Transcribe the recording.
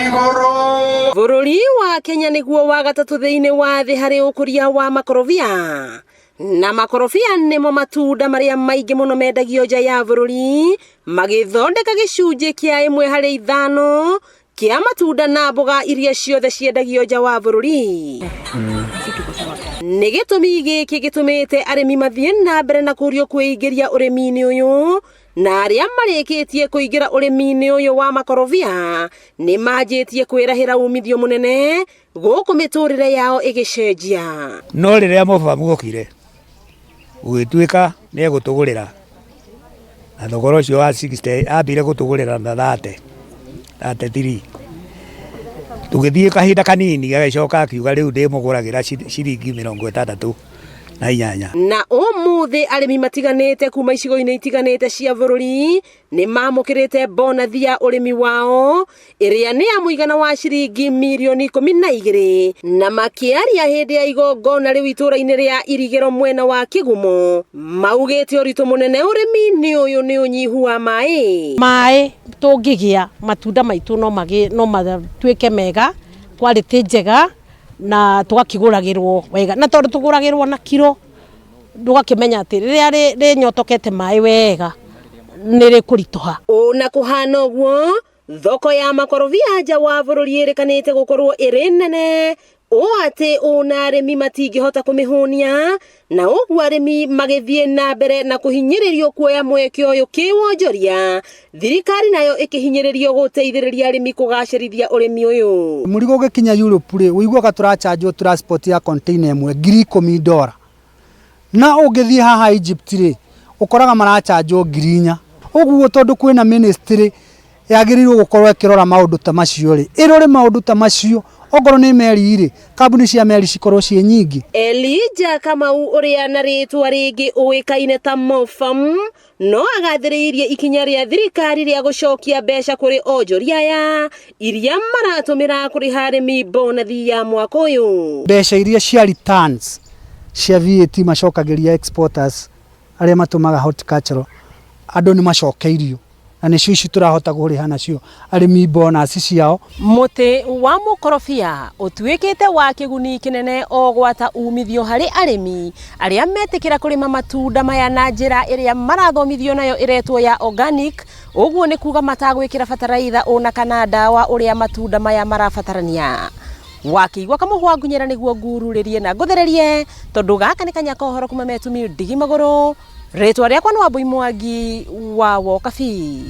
Igũrũ. Bũrũri wa Kenya nĩguo wa gatatũ thĩinĩ wa thĩ harĩ ũkũria wa makorobia. Na makorobia nĩmo matunda marĩa maingĩ mũno mendagio nja ya bũrũri, magĩthondeka gĩcunjĩ kĩa 1 harĩ 5 kĩa matunda na mboga iria ciothe ciendagio nja wa bũrũri. Nĩ gĩtũmi gĩkĩ gĩtũmĩte arĩmi mathiĩ na mbere na kũrio kwĩingĩria ũrĩmi-inĩ ũyũ, na arĩa marĩkĩtie kũingĩra ũrĩmi-inĩ ũyũ wa makorobia nĩ manjĩtie kwĩrahĩra umithio mũnene gũkũ mĩtũrĩre yao ĩgĩcenjia. No rĩrĩa mũbamu okire gũgĩtuĩka nĩ egũtũgũrĩra na thogora ũcio wa 60, ambire gũtũgũrĩra na 30, 33. Tũgĩthiĩ kahinda kanini agĩcoka akiuga rĩu ndĩmũgũragĩra ciringi 68. Na ũmũthĩ arĩmi matiganĩte kuma icigo-inĩ itiganĩte cia bũrũri nĩ mamũkĩrĩte bonathi ya ũrĩmi wao ĩrĩa nĩ ya mũigana wa ciringi mirioni 12, na makĩaria hĩndĩ ya igongona rĩu itũũra-inĩ rĩa Irigĩro mwena wa Kĩgumo, maugĩte ũritũ mũnene ũrĩmi-inĩ ũyũ nĩ ũnyihu wa maĩ. Maĩ tũngĩgĩa, matunda maitũ no magĩ no matuĩke mega, quality njega, na tũgakĩgũragĩrwo wega, na tondũ tũgũragĩrwo na kiro, ndũgakĩmenya atĩ rĩrĩa rĩnyotokete maĩ wega nĩ rĩkũritũha. Ona kũhana ũguo, thoko ya makorobia nja wa bũrũri ĩrĩkanĩte gũkorwo ĩrĩ nene ũũ atĩ ona arĩmi matingĩhota kũmĩhũnia, na ũguo arĩmi magĩthiĩ na mbere na kũhinyĩrĩrio kuoya mweke ũyũ kĩwonjoria, thirikari nayo ĩkĩhinyĩrĩrio gũteithĩrĩria arĩmi kũgacĩrithia ũrĩmi ũyũ. Mũrigo ũgĩkinya Europe rĩ, ũiguaga tũrachanjwo transport ya container ĩmwe $10,000, na ũngĩthiĩ haha Egypt rĩ, ũkoraga marachanjwo 4,000. Ũguo tondũ kwĩna ministry yagĩrĩirwo gũkorwo ĩkĩrora maũndũ ta macio rĩ, ĩrore maũndũ ta macio. Okorwo nĩ meri rĩ, kambuni cia meri cikorwo ciĩ nyingĩ. Elijah Kamau, ũrĩa na rĩtwa rĩngĩ ũĩkaine ta Mofam, no agathĩrĩirie ikinya rĩa thirikari rĩa gũcokia mbeca kũrĩ onjoria aya iria maratũmĩra kũrĩha arĩmi bonathi ya mwaka ũyũ. Mbeca iria cia returns cia VAT macokagĩria exporters arĩa matũmaga horticultural, andũ nĩ macokeirio, na nĩcio ici tũrahota kũrĩha nacio arĩmi bonus ciao. Mũtĩ wa mũkorobia ũtuĩkĩte wa kĩguni kĩnene o gwata umithio harĩ arĩmi arĩa metĩkĩra kũrĩma matunda maya na njĩra ĩrĩa marathomithio nayo ĩretwo ya organic. Ũguo nĩ kuga matagwĩkĩra bataraitha ona kana ndawa ũrĩa matunda maya marabatarania. Wakĩigua kamũhwa ngunyĩra nĩguo ngururĩrie na ngũthererie, tondũ gaka nĩ kanya kohoro kuma metumi ndigi magũrũ. Rĩtwa rĩakwa nĩ Wambui Mwangi wa Wokabi.